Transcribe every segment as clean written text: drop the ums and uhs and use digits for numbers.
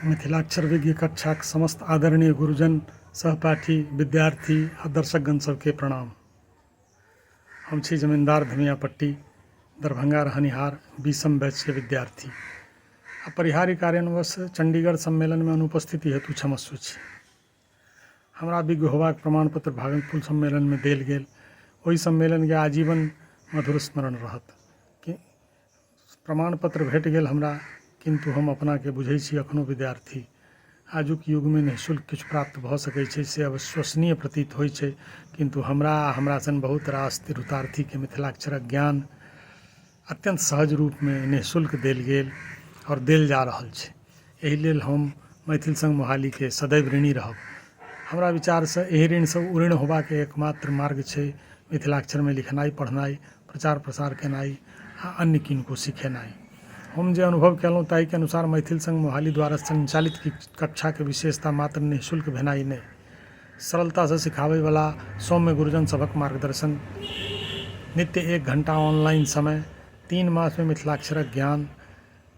मिथिलाक्षर विज्ञ कक्षाक समस्त आदरणीय गुरुजन, सहपाठी, विद्यार्थी आ दर्शकगण सबके प्रणाम। हम छी जमींदार धनियापट्टी, दरभंगा रहनिहार 20म बैचके विद्यार्थी। अपरिहार्य कारणवश चंडीगढ़ सम्मेलनमे अनुपस्थिति हेतु क्षमस्व छी। हमरा विज्ञ होबाक प्रमाणपत्र भागलपुर सम्मेलनमे देल गेल। ओहि सम्मेलनके आजीवन मधुर स्मरण रहत। कि प्रमाणपत्र भेट गेल हमरा, किन्तु हम अपनाके बुझै छी एखनो विद्यार्थी। आजुक युगमे निःशुल्क किछु प्राप्त भऽ सकै छै से अविश्वसनीय प्रतीत होइ छै, किन्तु हमरा आ हमरा सन बहुत रास तिरहुतार्थीके मिथिलाक्षरक ज्ञान अत्यन्त सहज रूपमे निःशुल्क देल गेल आओर देल जा रहल छै। एहि लेल हम मैथिल संघ मोहालीके सदैव ऋणी रहब। हमरा विचारसँ एहि ऋणसँ उऋण होबाक एकमात्र मार्ग छै मिथिलाक्षरमे लिखनाइ पढ़नाइ, प्रचार प्रसार केनाइ आ अन्य किनको सिखेनाइ। हम जे अनुभव केलहुँ ताहिके अनुसार मैथिल संघ मोहाली द्वारा सञ्चालित कक्षाके विशेषता मात्र निःशुल्क भेनाइ नहि, सरलतासँ सिखाबैवला सौम्य गुरुजन सभक मार्गदर्शन, नित्य 1 घण्टा ऑनलाइन समय, 3 मासमे मिथिलाक्षरक ज्ञान,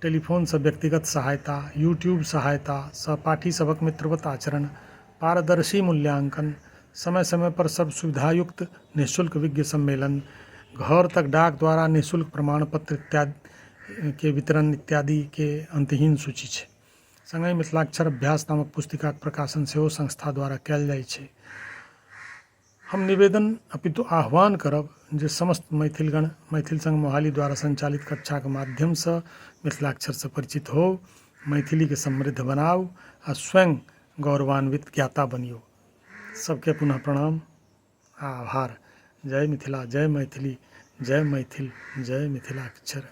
टेलीफोनसँ व्यक्तिगत सहायता, यूट्यूब सहायता, सहपाठी सभक मित्रवत आचरण, पारदर्शी मूल्यांकन, समय समय पर सब सुविधायुक्त निःशुल्क विज्ञ सम्मेलन, घर तक डाक द्वारा निःशुल्क प्रमाण पत्र इत्यादि के वितरण इत्यादि के अंतहीन सूची छै। संगहि मिथिलाक्षर अभ्यास नामक पुस्तिकाक प्रकाशन सेहो संस्था द्वारा कयल जाइ छै। हम निवेदन अपितु आह्वान करब जे समस्त मैथिलगण मैथिल संघ मोहाली द्वारा संचालित कक्षाक माध्यमसँ मिथिलाक्षरसँ परिचित हो, मैथिलीके समृद्ध बनाउ आ स्वयं गौरवान्वित ज्ञाता बनियौ। सबके पुनः प्रणाम आ आभार। जय मिथिला, जय मैथिली, जय मैथिल, जय मिथिलाक्षर।